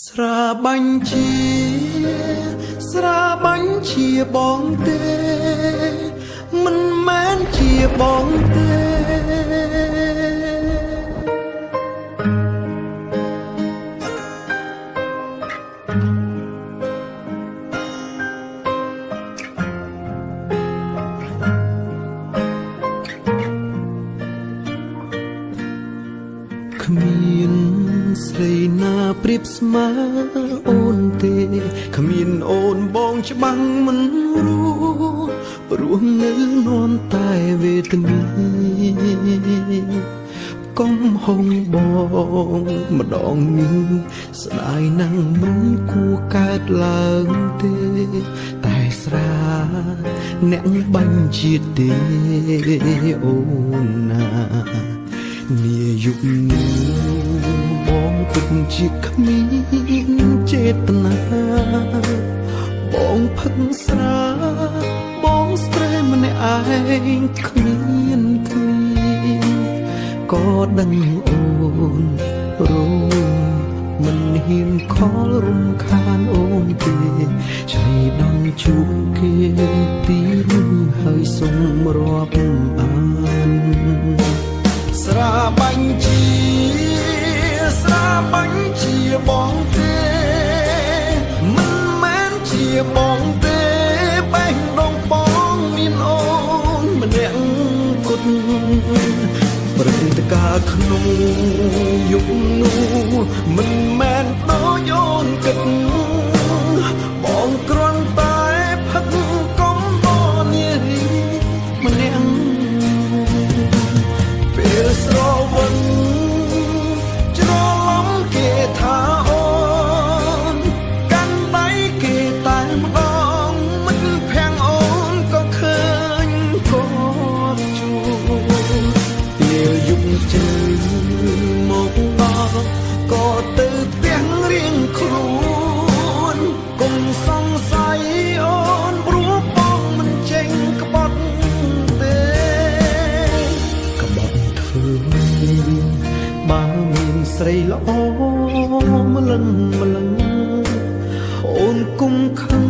ស្រាបាញ់ជាស្រាបាញ់ជាបងទេមិនមែនជាបងទេ គ្មានស្រីណាប្រៀបស្មើអូនទេគ្មានអូនបងច្បាំងមិនរួព្រោះនៅនាំតែវេទនាកុំហងបងម្ដងនេះស្ដាយណាស់មិនគួរកើតឡើងទេតែស្រាអ្នកបាញ់ជាតិទេអូនណា នាយុគនេះបងពិតជាគ្មានចេតនាបងផឹកស្រាបងស្ត្រេម្នាក់ឯងគ្មានគ្មានក៏ដឹងអូនរងមិនហ៊ានខលរំខានអូនទេឆៃដំជួបគេទីនេះហើយសុំរាប់អាន ស្រាបាញ់ជាស្រាបាញ់ជាបងទេមិនមែនជាបងទេបេះដូងបងមានអូនម្នាក់គត់ព្រឹត្តិការណ៍ក្នុងយុគនោះមិនមែនដូចអូនគិតបងគ្រាន់តែផឹកកំបនារីម្នាក់ ពេលស្រវឹងច្រឡំគេថាអូនកាន់ដៃគេតែម្ដងមិនភាំងអូនក៏ឃើញគាត់ជួពេលយប់ជ្រៅមកដល់ក៏ទៅផ្ទះរៀងខ្លួនកុំសង្ស័យអូនព្រោះបងមិនចេញក្បត់ទេ ក្បត់ធ្វើបើមានស្រីល្អម្លឹងម្លឹងអូនគុំខឹង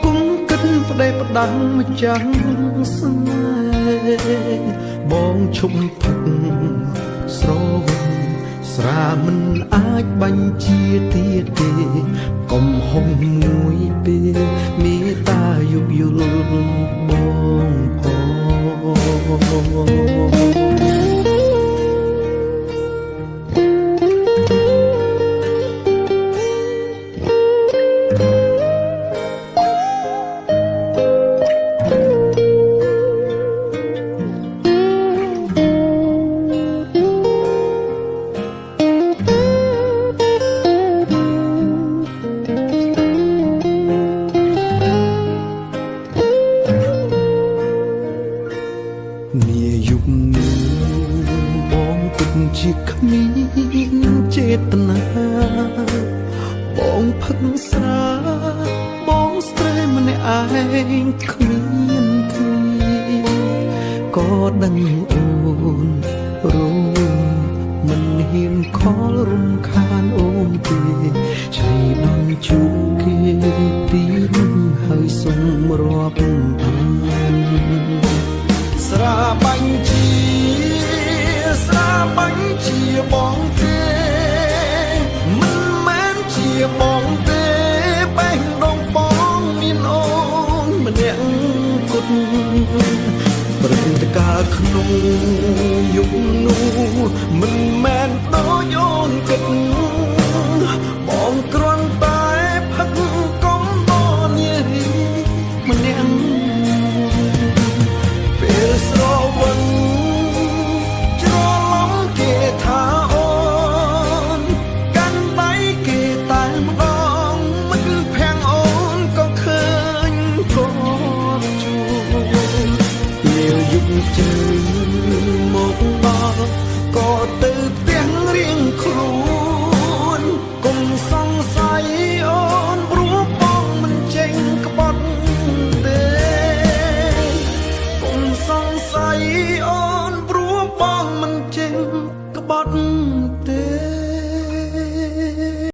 គុំគិតផ្ដេសផ្ដាំម្ចាំងស្នេហ៍បងឈប់ផឹកស្រវឹងស្រាមិនអាចបាញ់ជាទៀតទេកុំហុំមួយពេលមេត្តាយោគយល់បងផង នាយុគនេះបងពិតជាគ្មានចេតនាបងផឹកស្រាបងស្ត្រេម្នាក់ឯងគ្មានគ្មានក៏ដឹងអូនរងមិនហ៊ានខលរំខានអូនទេឆៃដំជួបគេទីនេះហើយសុំរាប់អាន ស្រាបាញ់ជាស្រាបាញ់ជាបងទេមិនមែនជាបងទេបេះដូងបងមានអូនម្នាក់គត់ព្រឹត្តិការណ៍ក្នុងយុគនោះមិនមែនដូចអូនគិត